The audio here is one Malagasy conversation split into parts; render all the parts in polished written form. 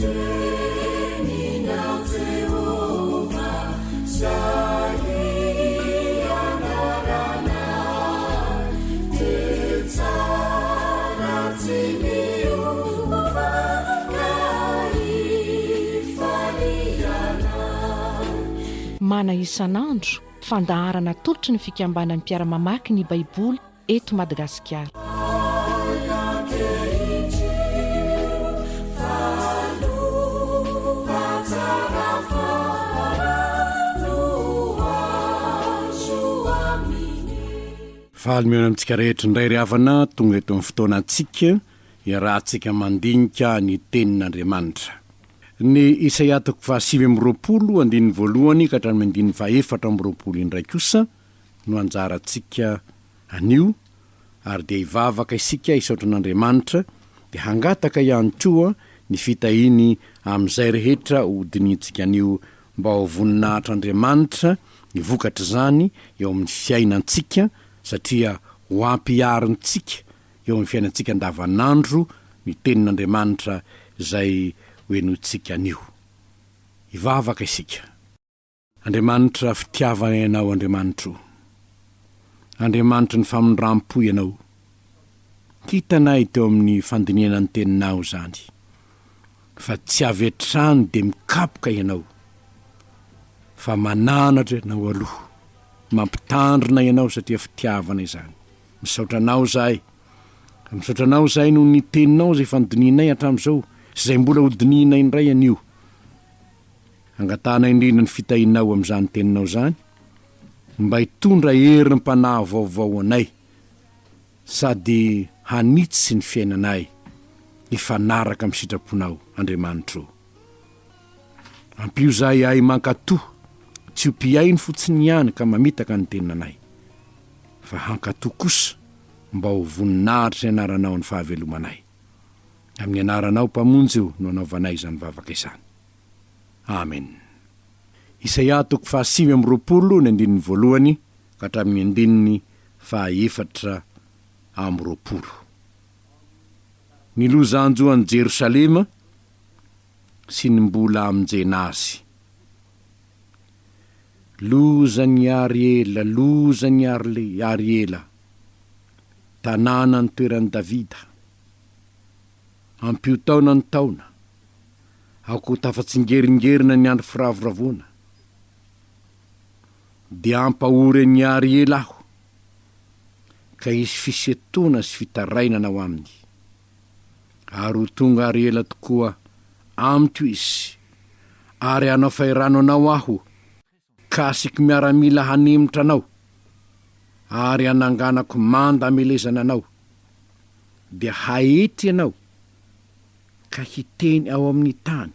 Teninao Jehovah, izay ianaranay, dia tsara tsy miova ka ifalianay. Mana isan'andro, fandaharana atolotry ny fikambanan'ny mpiara-mamaky ny Baiboly eto Madagasikara. Faly mihaona amintsika rehetra indray ry havana, tonga eto amin'ny fotoanantsika iarahantsika mandinika ny tenin'Andriamanitra. Ny Isaia toko faha 29 andininy voalohany ka hatramin'ny andininy faha 24 indray kosa no anjarantsika anio ary dia hivavaka isika hisaotra an'Andriamanitra dia hangataka ihany koa ny fitahiany amin'izay rehetra ho dinihintsika anio mba ho voninahitr'Andriamanitra ny vokatr'izany eo amin'ny fiainantsika satria ho ampiharintsika eo amin'ny fiainantsika andavanandro ny tenin'Andriamanitra izay ho henointsika anio. Hivavaka isika. Andriamanitra fitiavana Ianao Andriamanitro o. Andriamanitry ny famindrampo Ianao. Hitanay teo amin'ny fandinihana ny Teninao izany, fa tsy avy hatrany dia mikapoka Ianao, fa mananatra Ianao aloha, mampitandrina Ianao satria fitiavana izany. Misaotra Anao izahay. Misaotra Anao izahay noho ny Teninao izay efa nodinihinay hatramin'izao sy izay mbola hodinihinay indray anio. Angatahana indrindra ny fitahianao amin'izany teninao izany mba hitondra herim-panahy vaovao anay sady hanitsy ny fiainanay hifanaraka amin'ny sitraponao Andriamanitro o. Ampio izahay hahay mankatò, tsy ho mpihaino fotsiny ihany ka mamitaka ny teninanay, fa hankatò kosa mba ho voninahitry ny anaranao ny fahavelomanay. Amin'ny anaranao Mpamonjy o no anaovanay izany vavaka izany. Amen. Isaia toko faha 29 ny andininy voalohany ka hatramin'ny andininy faha 24. Ny loza hanjo an'i Jerosalema sy ny mbola hamonjena azy. Lozan'i Ariela, lozan'i Ariela, tanàna nitoeran'i Davida. Ampio taona ny taona. Aoka ho tafatsingeringerina ny andro firavoravoana. Dia hampahory an'i Ariela aho, ka hisy fisentoana sy fitarainana ao aminy. Ary ho tonga Ariela tokoa amiko izy, ary hanao fahirano anao aho, ka hasiako miaramila hanemitra anao, ary hananganako manda hamelezana anao, dia haetry ianao, ka hiteny ao amin'ny tany,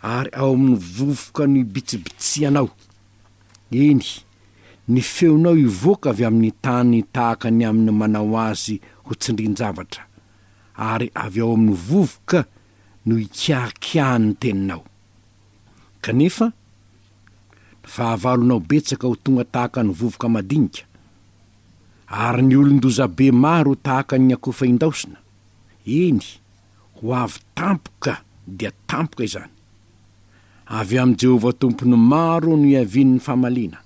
ary ao amin'ny vovoka no hibitsibitsihanao. Eny, ny feonao hivoaka avy amin'ny tany tahaka ny amin'ny manao azy ho tsindrin-javatra, ary avy ao amin'ny vovoka no hikiakiahan'ny teninao. Kanefa, ny fahavalonao betsaka ho tonga tahaka ny vovoka madinika, ary ny olon-dozabe maro ho tahaka ny akofa indaosina. Eny, ho avy tampoka dia tampoka izany. Avy amin'i Jehovah Tompon'ny maro no hiavian'ny famaliana.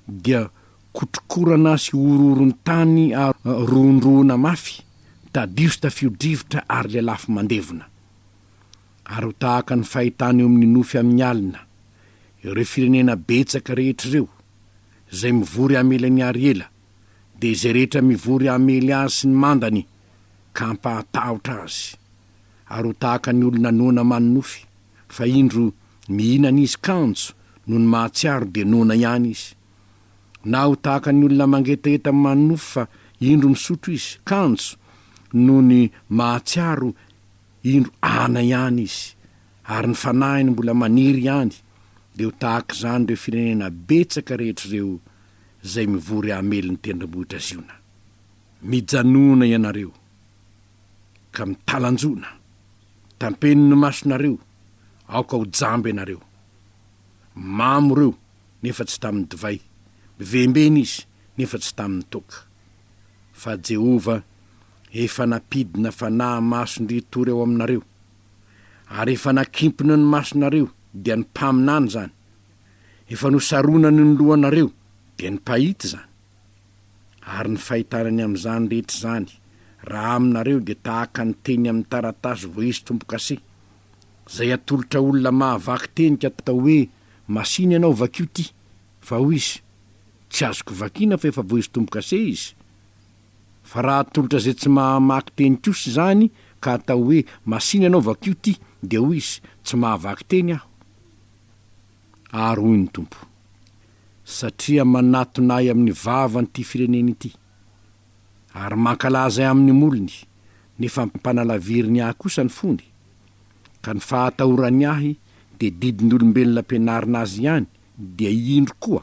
Dia kotrokorana sy horohoron-tany ary rohondrohona mafy, tadio sy tafio-drivotra ary lelafo mandevona. Ary ho tahaka ny fahitana eo amin'ny nofy amin'ny alina, ireo firenena betsaka rehetra ireo, izay mivory hamely an'i Ariela, dia izay rehetra mivory hamely azy sy ny mandany, ka hampahatahotra azy. Ary ho tahaka ny olona noana manonofy, fa indro mihinana izy kanjo nony mahatsiaro dia noana ihany izy. Na ho tahaka ny olona mangetaheta manonofy fa indro misotro izy, kanjo nony mahatsiaro indro ana ihany izy, ary ny fanahiny mbola maniry ihany, dia ho tahaka izany ireo firenena betsaka rehetra ireo izay mivory hamely ny tendrombohitra Ziona. Mijanona ianareo, ka mitalanjona, tampeno ny masonareo, aoka ho jamba ianareo. Mamo ireo, nefa tsy tamin'ny divay, mivembena izy, nefa tsy tamin'ny toaka. Fa Jehovah efa nampidina fanahy mason-dritory ao aminareo. Ary efa nakimpina ny masonareo, dia ny mpaminany izany. Efa nosaronany ny lohanareo, dia ny mpahita izany. Ary ny fahitana ny amin'izany rehetra izany, raha aminareo dia tahaka ny teny amin'ny taratasy voaisy tombo-kase, izay atolotra olona mahavaky teny ka atao hoe, Masìna ianao vakio ity, fa hoy izy, Tsy azoko vakiana fa efa voaisy tombo-kase izy. Fa raha atolotra izay tsy mahamaky teny kosa izany ka atao hoe, Masìna ianao vakio ity, dia hoy izy, Tsy mahavaky teny aho. Ary hoy ny Tompo, Satria manatona ahy amin'ny vavany ity firenena ity, ary mankalaza ahy amin'ny molony, nefa ampanalaviriny ahy kosa ny fony, ka ny fahatahorany ahy dia didin'olombelona ampianarina azy ihany, dia indro koa,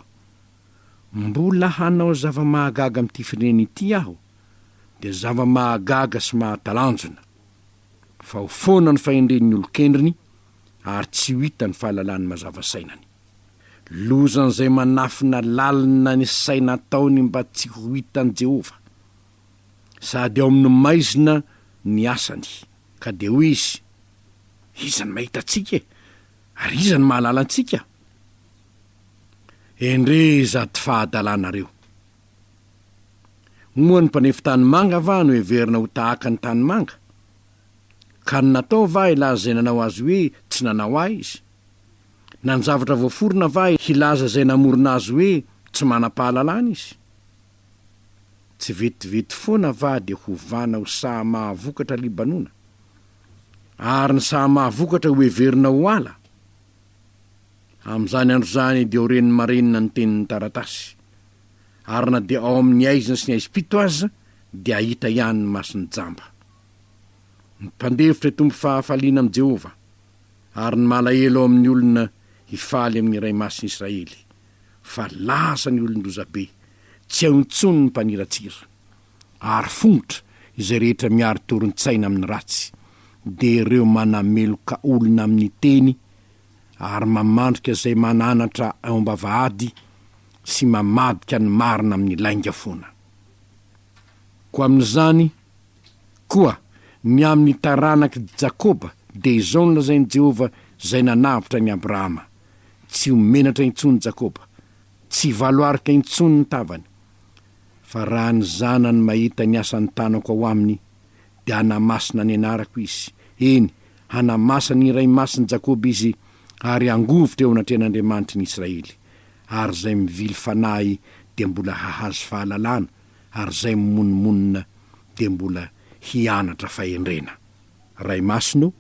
mbola hanao zava-mahagaga amin'ity firenena ity aho, dia zava-mahagaga sy mahatalanjona, fa ho foana ny fahendren'ny olon-kendriny, ary tsy ho hita ny fahalalany mazava sainany. Lozan'izay manafina lalina ny saina ataony mba tsy ho hitan'i Jehovah. Sady ao amin'ny maizina ny asany. Ka dia hoy izy, Iza no mahita antsika e? Ary iza no mahalala antsika? Endrey izato fahadalanareo! Moa ny mpanefy tanimanga va no heverina ho tahaka ny tanimanga? Ka ny natao va hilaza izay nanao azy hoe tsy nanao ahy izy? Na ny zavatra voaforona va hilaza izay namorona azy hoe tsy manam-pahalalana izy? Tsy vetivety foana va dia hovana ho saha mahavokatra Libanona, ary ny saha mahavokatra hoheverina ho ala? Amin'izany andro izany dia ho ren'ny marenina ny tenin'ny taratasy, ary na dia ao amin'ny haizina sy ny haizim-pito aza dia hahita ihany ny mason'ny jamba. Ny mpandefitra hitombo fahafaliana amin'i Jehovah, ary ny malahelo ao amin'ny olona hifaly amin'ny Iray Masin'i Israely, fa lasa ny olon-dozabe, tsy ao intsony ny mpaniratsira, ary fongotra izay rehetra miari-torin-tsaina amin'ny ratsy, dia ireo manameloka olona amin'ny teny ary mamandrika izay mananatra ao am-bavahady sy mamadika ny marina amin'ny lainga foana. Koa amin'izany koa, ny amin'ny taranak'i Jakoba, dia izao no lazain'i Jehovah izay nanavotra an'i Abrahama, Tsy ho menatra intsony Jakoba, tsy hivaloarika intsony ny tavany, fa raha ny zanany mahita ny asan'ny tanako ao aminy, dia hanamasina ny anarako izy, eny, hanamasa ny Iray Masin'i Jakoba izy, ary hangovitra eo anatrehan'Andriamanitry ny Israely. Ary izay mivily fanahy dia mbola hahazo fahalalana, ary izay mimonomonona dia mbola hianatra fahendrena. Ray Masina o,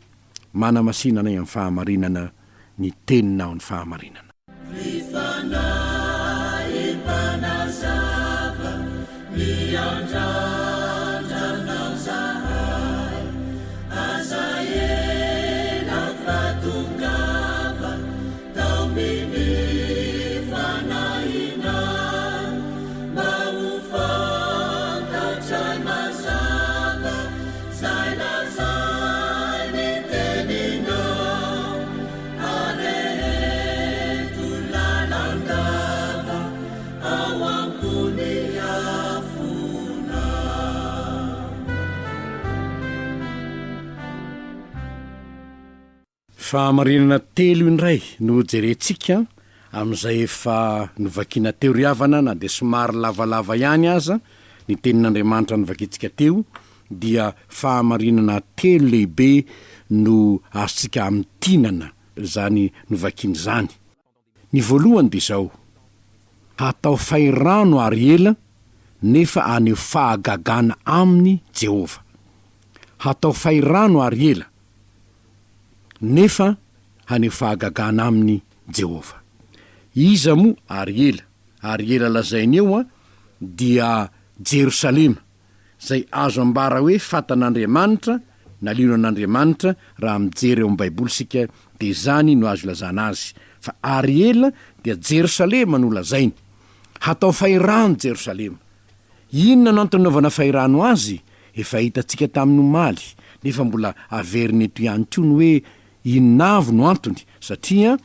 manamasina anay amin'ny fahamarinana ny Teninao ny fahamarinana. Ry Fanahy Mpanazava, miandrandra Anao zahay, aza ela fa tongava, taomin'ny Fanahinao, mba ho fantatray mazava zay lazain'ny Teninao. Areheto lalandava ao ambony afona. Fahamarinana telo indray no hojerentsika amin'izay efa novakiana teo ry havana na dia somary lavalava ihany aza ny tenin'Andriamanitra novakintsika teo dia fahamarinana telo lehibe no azontsika amintinana izany novakiana izany. Ny voalohany dia izao, hatao fahirano ary ela nefa haneho fahagagana aminy Jehovah. Hatao fahirano ary ela nefa haneho fahagagana aminy Jehovah. Iza moa Ariela? Ariela lazainy eo dia Jerosalema. izay azo ambara hoe fatan'Andriamanitra na lionan'Andriamanitra, raha mijery ao amin'ny Baiboly isika dia izany no azo ilazana azy, fa Ariela dia Jerosalema no lazainy. Hatao fahirano Jerosalema. Inona no antony nanaovana fahirano azy? Efa hitantsika tamin'ny omaly, nefa mbola averina eto ihany koa ny hoe inona avy no antony, satria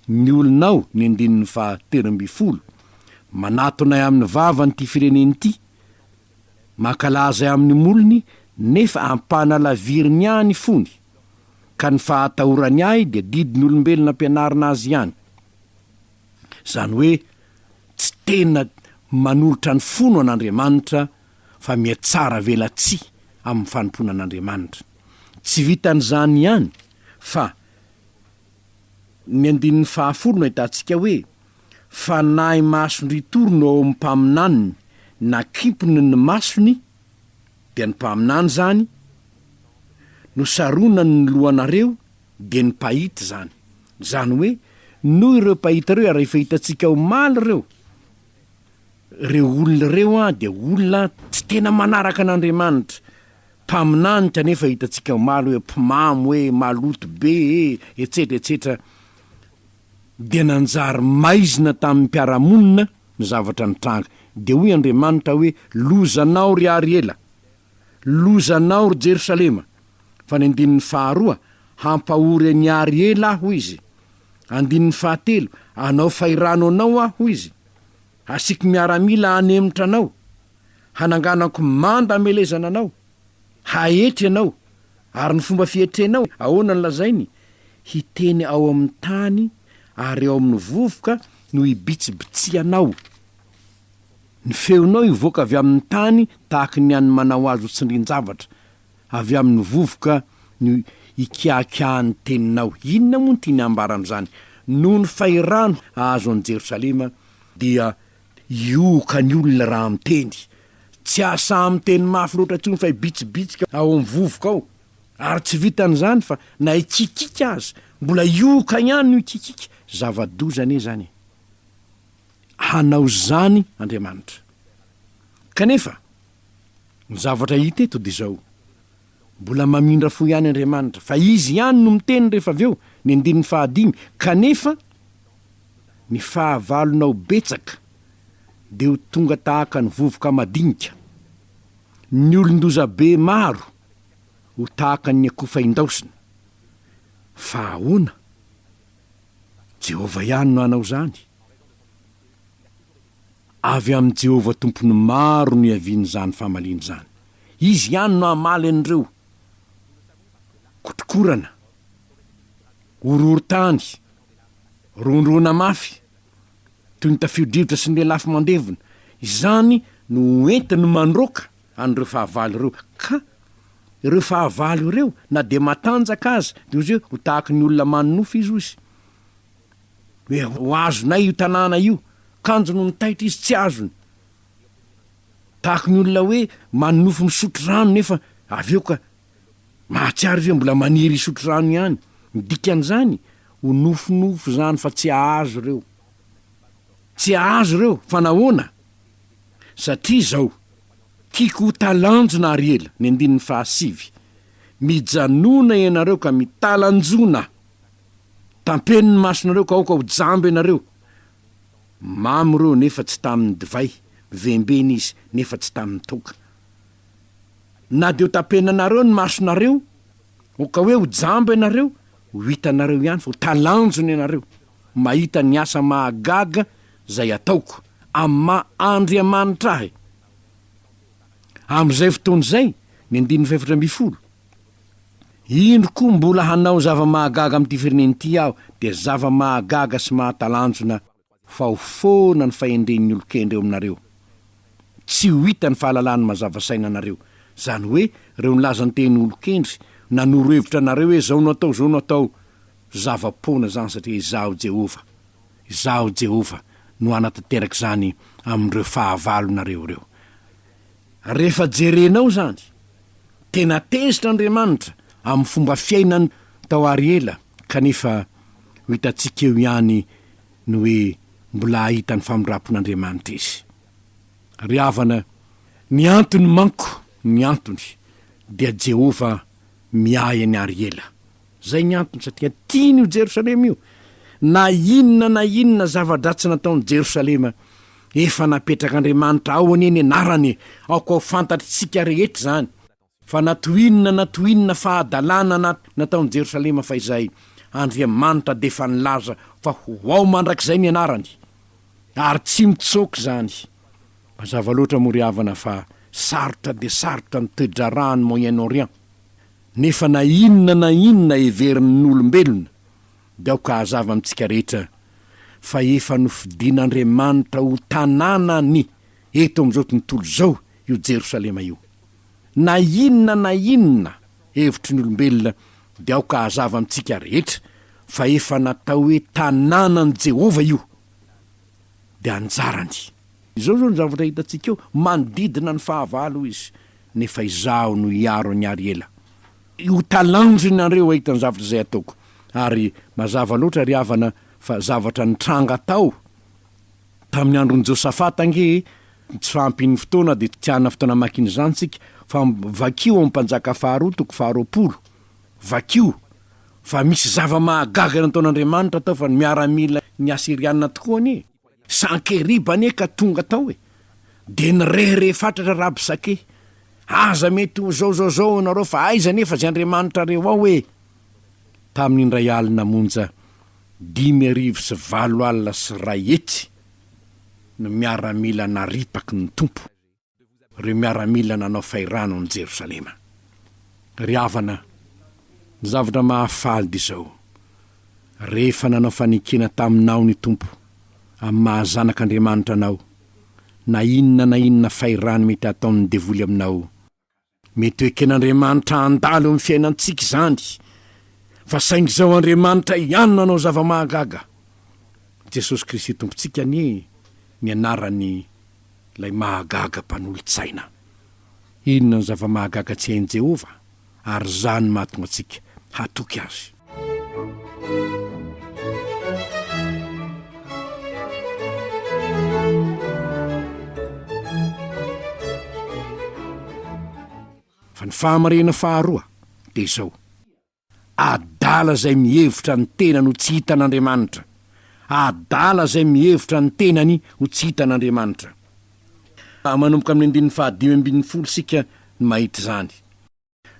ny olona ao, ny andininy faha 13, manatona ahy amin'ny vavany ity firenena ity, Mankalaza ahy amin'ny molony nefa ampanalaviriny ahy ny fony. Ka ny fahatahorany ahy dia didin'olombelona ampianarina azy ihany. Izany hoe tsy tena manolotra ny fony ho an'Andriamanitra fa mihatsara velatsihy amin'ny fanompoana an'Andriamanitra. Tsy vitan'izany ihany fa ny andininy fahafolo no ahitantsika hoe, Fanahy mason-dritory no ao amin'ny mpaminaniny, nakimpiny ny masony, dia ny mpaminany izany, nosaronany ny lohanareo, dia ny mpahita izany. Izany hoe, noho ireo mpahita ireo, ary efa hitantsika omaly ireo, ireo olona ireo an, dia olona tsy tena manaraka an'Andriamanitra, mpaminany kanefa hitantsika omaly hoe mpimamo e, maloto be e, etsetra etsetra, dia nanjary maizina tamin'ny mpiara-monina ny zavatra nitranga. Dia hoy Andriamanitra hoe, Lozanao ry Ariela! Lozanao ry Jerosalema! Fa ny andininy faharoa, Hampahory an'i Ariela aho, hoy izy. Andininy fahatelo, Hanao fahirano anao aho, hoy izy. Hasiako miaramila hanemotra anao. Hananganako manda hamelezana anao. Haetry ianao. Ary ny fomba fietrenao, ahoana no lazainy? Hiteny ao amin'ny tany ary ao amin'ny vovoka no hibitsibitsihanao. Ny feonao hivoaka avy amin'ny tany tahaka ny an'ny manao azy ho tsindrin-javatra. Avy amin'ny vovoka no hikiakiahan'ny teninao. Inona moa no tiany hambara amin'izany? Noho ny fahirano hahazo an'i Jerosalema, dia hihohoka ny olona raha miteny. Tsy hahasahy miteny mafy loatra intsony fa hibitsibitsika ao amin'ny vovoka ao. Ary tsy vitan'izany fa na hikikiaka aza, mbola hihohoka ihany no hikikiaka. Zava-doza anie izany e! Hanao izany Andriamanitra. Kanefa, Ny zavatra hita eto dia izao, mbola mamindra fo ihany Andriamanitra, fa Izy ihany no miteny rehefa avy eo, ny andininy fahadimy, kanefa ny fahavalonao betsaka dia ho tonga tahaka ny vovoka madinika, ny olon-dozabe maro ho tahaka ny akofa indaosina. Fa ahoana? Jehovah ihany no hanao izany. Avy amin'i Jehovah Tompon'ny maro no iavian'izany famaliana izany. Izy ihany no hamaly an'ireo kotrokorana, horohorontany, rohondrohona mafy, toy ny tafio-drivotra sy ny lelafo mandevona. Izany no ho entiny mandroaka an'ireo fahavalo ireo. Ka ireo fahavalo ireo, na dia matanjaka aza, dia hoy izy hoe, ho tahaky ny olona manonofy izy, hoy izy. Hoe ho azonay io tanàna io, kanjo nony taitra izy tsy azony. Tahaky ny olona hoe manonofy misotro rano nefa avy eo ka mahatsiaro izy hoe mbola maniry hisotro rano ihany. Ny dikan'izany, ho nofinofy izany fa tsy hahazo ireo. Tsy hahazo ireo, fa nahoana? Satria izao, tiako ho talanjona ary ela, ny andininy fahasivy, mijanona ianareo ka mitalanjona. Tampeno ny masonareo ka aoka ho jamba ianareo. Mamo ireo nefa tsy tamin'ny divay, mivembena izy nefa tsy tamin'ny toaka. Na dia ho tampenanareo ny masonareo, aoka hoe ho jamba ianareo, ho hitanareo ihany fa ho talanjona ianareo mahita ny asa mahagaga izay ataoko amin'ny maha Andriamanitra ahy. Amin'izay fotoana izay, ny andininy fahefatra ambinifolo, Indro koa mbola hanao zava-mahagaga amin'ity firenena ity aho, dia zava-mahagaga sy mahatalanjona, fa ho foana ny fahendren'ny olon-kendry eo aminareo. Tsy ho hita ny fahalalan'ny mazava saina anareo. Izany hoe, ireo nilaza ny teny olon-kendry, nanoro hevitra anareo hoe izao no atao, izao no atao. Zava-poana izany satria Izaho Jehovah, Izaho Jehovah no hanatanteraka izany amin'ireo fahavalonareo ireo. Rehefa jerenao izany, tena tezitra Andriamanitra amin'ny fomba fiainany tao Ariela, kanefa ho hitantsika eo ihany ny hoe mbola hahita ny famindram-pon'Andriamanitra izy. Ry havana, ny antony manko, ny antony dia Jehovah miahy an'i Ariela. Izay ny antony, satria tiany io Jerosalema io. Na inona na inona zava-dratsy nataon'i Jerosalema, efa napetrak'Andriamanitra ao anie ny anarany e! Aoka ho fantatr'isika rehetra izany, fa na toy inona na toy inona fahadalana na nataon'i Jerosalema fahizay, Andriamanitra dia efa nilaza fa ho ao mandrakizay ny anarany, ary tsy mitsoaka izany. Mazava loatra moa ry havana fa sarotra dia sarotra ny toe-draharahan'i Moyen-Orient. Nefa na inona na inona heverin'ny olombelona, dia aoka hazava amintsika rehetra fa efa nofidin'Andriamanitra ho tanànany eto amin'izao tontolo izao io Jerosalema io. Na inona na inona hevitry ny olombelona, dia aoka hazava amintsika rehetra fa efa natao hoe tanànan'i Jehovah io, dia anjarany. Izao izao ny zavatra hitantsika eo, manodidina ny fahavalo izy, nefa izaho no hiaro an'i Ariela. Ho talanjona ianareo hahita ny zavatra izay hataoko. Ary mazava loatra ry havana fa zavatra nitranga tao tamin'ny andron'i Josafata ange e, tsy fahampian'ny fotoana dia tsy hanana fotoana hamakiana izany isika, fa vakio ao amin'ny Mpanjaka faharoa toko faharoapolo, vakio fa misy zava-mahagaga nataon'Andriamanitra tao fa ny miaramila ny Asyriana tokoa anie. Sankeriba anie ka tonga tao e! Dia nirehareha fatratra Rabsake, Aza mety ho zao zao zao ianareo fa aiza anefa izay andriamanitrareo ao e! Tamin'ny indray alina monja, 2185 no miaramila naripaky ny Tompo. Ireo miaramila nanao fahirano an'i Jerosalema. Ry havana, ny zavatra mahafaly dia izao, rehefa nanao fanekena taminao ny Tompo, amin'ny maha zanak'Andriamanitra anao, na inona na inona fahirano mety hataon'ny devoly aminao, mety ho eken'Andriamanitra handalo eo amin'ny fiainantsika izany, fa saingy izao Andriamanitra ihany no hanao zava-mahagaga. Jesosy Kristy Tompontsika anie ny anarany Ilay mahagaga mpanolo-tsaina. Inona no zava-mahagaga tsy hain'i Jehovah, ary izany no mahatonga antsika hatoky azy? Fa ny fahamarinana faharoa dia izao. Adala izay mihevitra ny tenany ho tsy hitan'Andriamanitra. Adala izay mihevitra ny tenany ho tsy hitan'Andriamanitra. Manomboka amin'ny andininy fahadimy ambinifolo isika no mahita izany.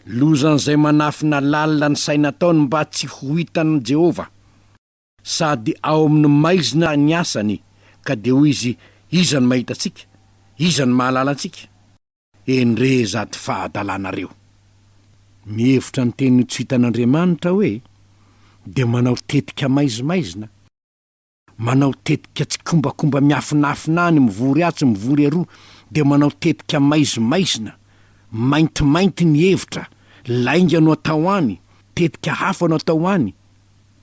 Lozan'izay manafina lalina ny saina ataony mba tsy ho hitan'i Jehovah. Sady ao amin'ny maizina ny asany, ka dia hoy izy, Iza no mahita antsika? Iza no mahalala antsika? Endrey izato fahadalanareo! Mihevitra ny teny ho tsy hitan'Andriamanitra hoe dia manao tetika maizimaizina, manao tetika tsikombakomba miafinafina any, mivory atsy mivory eroa, dia manao tetika maizimaizina, maintimainty ny hevitra, lainga no atao any, tetika hafa no atao any.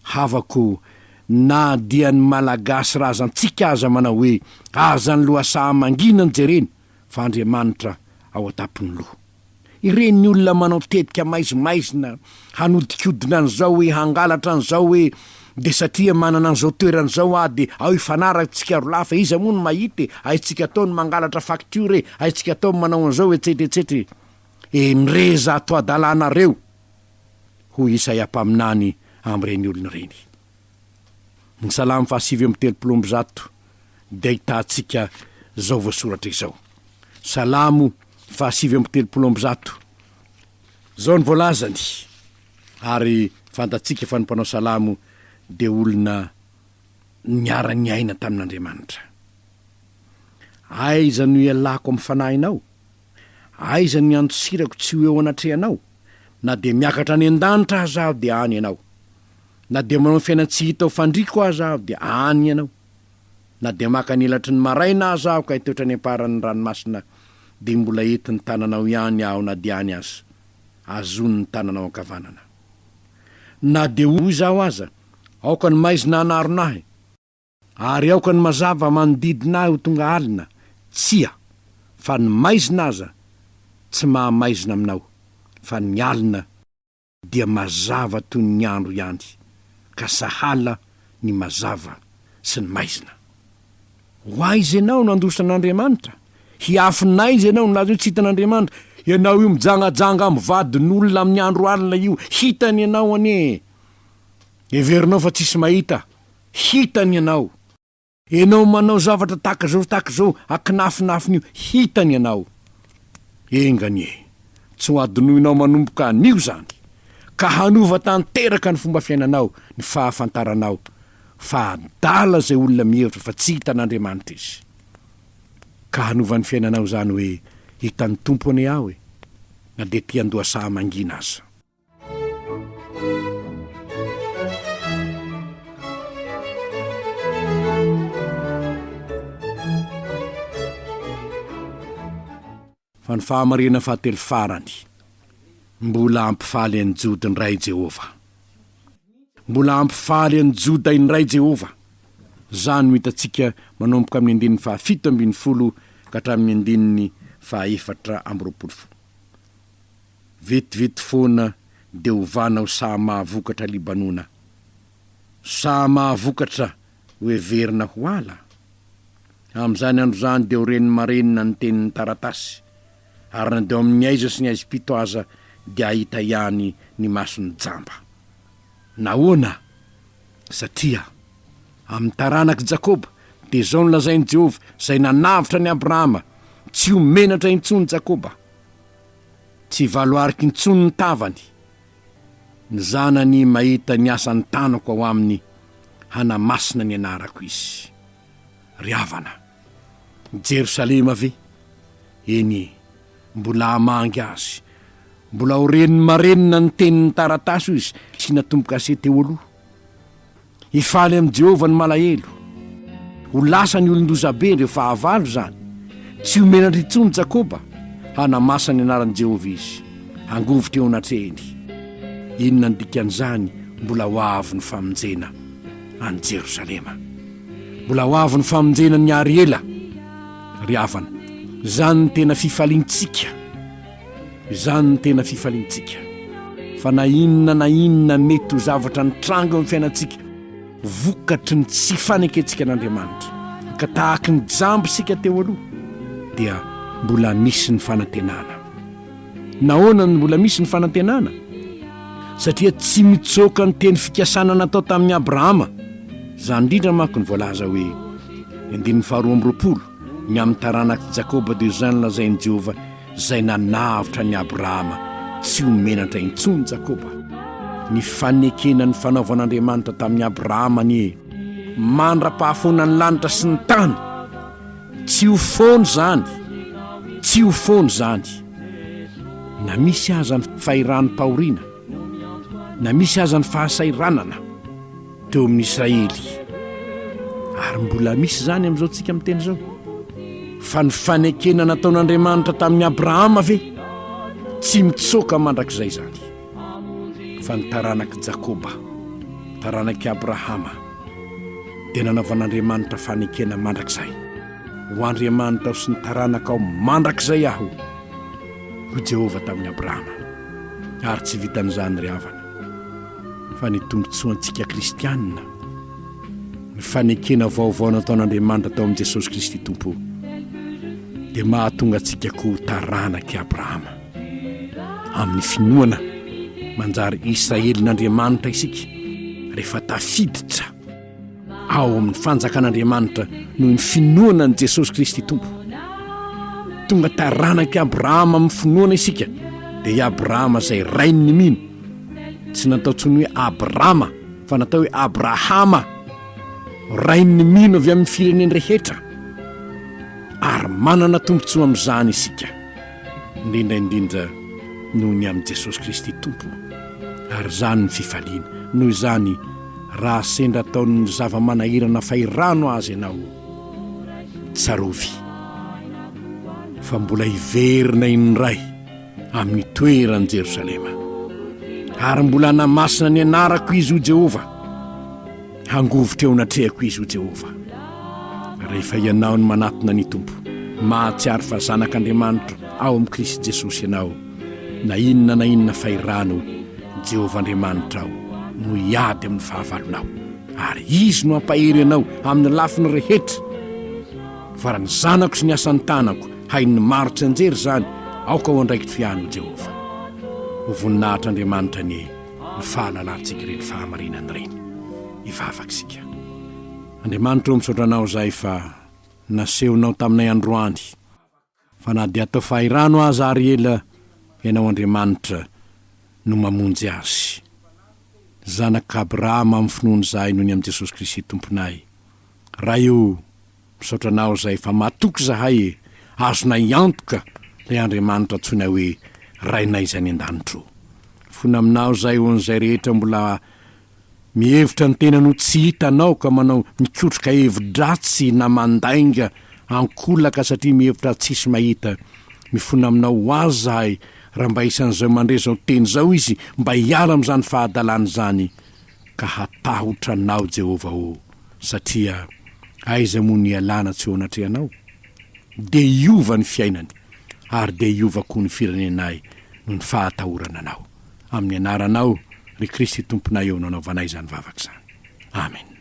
Havako, na dia ny Malagasy razantsika aza manao hoe aza ny lohasaha mangina no jerena, fa Andriamanitra ao an-tampon'ny loha. Ireny olona manao tetika maizimaizina hanodikodina an'izao hoe hangalatra an'izao hoe dia satria manana an'izao toerana izao aho dia ao hifanaraka tsika rolahy fa iza moa no mahita e, haintsika atao ny mangalatra facture e, haintsika atao ny manao an'izao etsetra etsetra e. Endrey izato hadalanareo! hoy Isaia mpaminany amin'ireny olona ireny. Ny Salamo fahasivy 133 dia ahitantsika izao voasoratra izao. Salamo fahasivy 133. Izao ny voalazany, ary fantatsika fa ny mpanao salamo dia olona niara-niaina tamin'Andriamanitra. Aiza no ialako amin'ny fanahinao? Aiza ny andosirako tsy ho eo anatrehanao? Na dia miakatra any an-danitra aza aho dia any ianao. Na dia manao fiainan-tsy hita ho fandriako aza aho dia any ianao. Na dia maka ny elatry ny maraina aza aho ka hitoetra any am-paran'ny ranomasina dia mbola entin'ny tananao ihany aho na dia any aza. Azony ny tananao ankavanana. Na dia hoy izaho aza, Aoka ny maizina hanarona ahy. Ary aoka ny mazava manodidina ahy ho tonga alina, tsia, fa ny maizina aza tsy mahamaizina aminao, fa ny alina dia mazava toy ny andro ihany, ka sahala ny mazava sy ny maizina. Ho aiza ianao no handositra an'Andriamanitra? Hiafina aiza ianao nilaza hoe tsy hitan'Andriamanitra? Ianao io mijangajanga amin'ny vadin'olona amin'ny andro alina io, hitany ianao anie e! Heverinao fa tsisy mahita? Hitany ianao. Ianao manao zavatra tahaka izao tahaka izao akinafinafina io, hitany ianao. Enga anie tsy ho adinoinao manomboka anio izany, ka hanova tanteraka ny fomba fiainanao ny fahafantaranao fa adala izay olona mihevitra fa tsy hitan'Andriamanitra izy. Ka hanova ny fiainanao izany hoe hitan'ny Tompo anie aho e, na dia ety an-dohasaha mangina aza. Fa ny fahamarinana fahatelo farany, mbola hampifaly an'i Joda indray Jehovah. Mbola hampifaly an'i Joda indray Jehovah. Izany no hitantsika manomboka amin'ny andininy fahafito ambinifolo ka hatramin'ny andininy fahaefatra ambiroapolo. Vetivety foana dia hovana ho saha mahavokatra Libanona. Saha mahavokatra hoheverina ho ala. Amin'izany andro izany dia ho ren'ny marenina ny tenin'ny taratasy, ary na dia ao amin'ny aiza sy ny aizim-pito aza dia hahita ihany ny mason'ny jamba. Nahoana? Satria amin'ny taranak'i Jakoba, dia izao no lazain'i Jehovah, izay nanavotra an'i Abrahama, Tsy ho menatra intsony Jakoba, tsy hivaloarika intsony ny tavany, Ny zanany mahita ny asan'ny tanako ao aminy, hanamasina ny anarako izy. Ry havana, Jerosalema ve? Eny e, mbola hamangy azy. Mbola ho ren'ny marenina ny tenin'ny taratasy, hoy izy, sy natombo-kase teo aloha. Hifaly amin'i Jehovah ny malahelo. Ho lasa ny olon-dozabe, ireo fahavalo izany. Tsy ho menatra intsony Jakoba. Hanamasa ny anaran'i Jehovah izy. Hangovitra eo anatrehiny. Inona ny dikan'izany? Mbola ho avy ny famonjena an'i Jerosalema. Mbola ho avy ny famonjena an'i Ariela. Ry havana, izany no tena fifaliantsika. Izany no tena fifaliantsika. Fa na inona na inona mety ho zavatra nitranga eo amin'ny fiainantsika, vokatry ny tsy fanekentsika an'Andriamanitra, ka tahaky ny jamba isika teo aloha, dia mbola misy ny fanantenana. Nahoana no mbola misy ny fanantenana? Satria tsy mitsoaka ny teny fikasana natao tamin'i Abrahama. Izany indrindra manko no voalaza hoe, ny andininy faharoa amby roapolo, ny amin'ny taranak'i Jakoba dia izany lazain'i Jehovah, izay nanavotra an'i Abrahama tsy ho menatra intsony Jakoba. Ny fanekena ny fanaovan'Andriamanitra tamin'i Abrahama anie mandra-pahafoana ny lanitra sy ny tany. Tsy ho foana izany, tsy ho foana izany. Na misy aza ny fahiranom-pahoriana, na misy aza ny fahasahiranana. teo amin'ny Israely. Ary mbola misy izany amin'izao tsika miteny izao. Fa ny fanekena nataon'Andriamanitra tamin'i Abrahama ve tsy mitsoaka mandrakizay izany. Fa ny taranak'i Jakoba, taranak'i Abrahama, dia nanaovan'Andriamanitra fanekena mandrakizay. Ho Andriamanitrao sy ny taranakao mandrakizay aho, hoy Jehovah tamin'i Abrahama. Ary tsy vitan'izany ry havana. fa ny tombontsoantsika kristianina, ny fanekena vaovao nataon'Andriamanitra tao amin'i Jesosy Kristy Tompo, dia mahatonga antsika koa ho taranak'i Abrahama. Amin'ny finoana, manjary Israelin'Andriamanitra isika rehefa tafiditra ao amin'ny fanjakan'Andriamanitra noho ny finoana an'i Jesosy Kristy Tompo. Tonga taranak'i Abrahama amin'ny finoana isika, dia i Abrahama izay rain'ny mino. Tsy natao intsony hoe Abrama fa natao hoe Abrahama, rain'ny mino avy amin'ny firenena rehetra. Ary manana tombontsoa amin'izany isika. Indrindra indrindra noho ny amin'i Jesosy Kristy Tompo, ary izany ny fifaliana. Noho izany, raha sendra ataon'ny zava-manahirana fahirano aza ianao, tsarovy fa mbola hiverina indray amin'ny toeran'i Jerosalema. Ary mbola hanamasina ny anarako izy, hoy Jehovah. Hangovitra eo anatrehako izy, hoy Jehovah. Rehefa ianao no manatona ny Tompo, mahatsiaro fa zanak'Andriamanitra ao amin'i Kristy Jesosy ianao, na inona na inona fahirano, Jehovah Andriamanitrao no hiady amin'ny fahavalonao, ary Izy no hampahery anao amin'ny lafiny rehetra. Fa raha ny zanako sy ny asan'ny tanako hain'ny maro tsianjery izany, aoka ho andraikitro ihany, hoy Jehovah. Ho voninahitr'Andriamanitra anie ny fahalalantsika ireny fahamarinana ireny. Hivavaka isika. Andriamanitra ô, misaotra Anao izahay fa nasehonao taminay androany fa na dia atao fahirano aza ary ela Ianao Andriamanitra no mamonjy azy. Zanak'Abrahama amin'ny finoana izahay noho ny amin'i Jesosy Kristy Tomponay. Ray ô, misaotra Anao izahay fa matoky izahay e, azonay antoka ilay Andriamanitra antsoinay hoe Rainay izay any an-danitra ô. Mifona Aminao izahay ho an'izay rehetra mbola Mihevitra ny tenany ho tsy hitanao ka manao mikotroka hevi-dratsy na mandainga ankolaka satria mihevitra tsisy mahita. Mifona aminao ho azy izahay raha mba isan'izay mandre izao teny izao izy mba hiala amin'izany fahadalana izany ka hatahotra anao Jehovah ô satria aiza moa ny hialana tsy eo anatrehanao? Dia hiova ny fiainany ary dia hiova koa ny firenenay noho ny fahatahorana anao. Amin'ny anaranao ry Kristy Tomponay eo no anaovanay izany vavaka izany. Amen.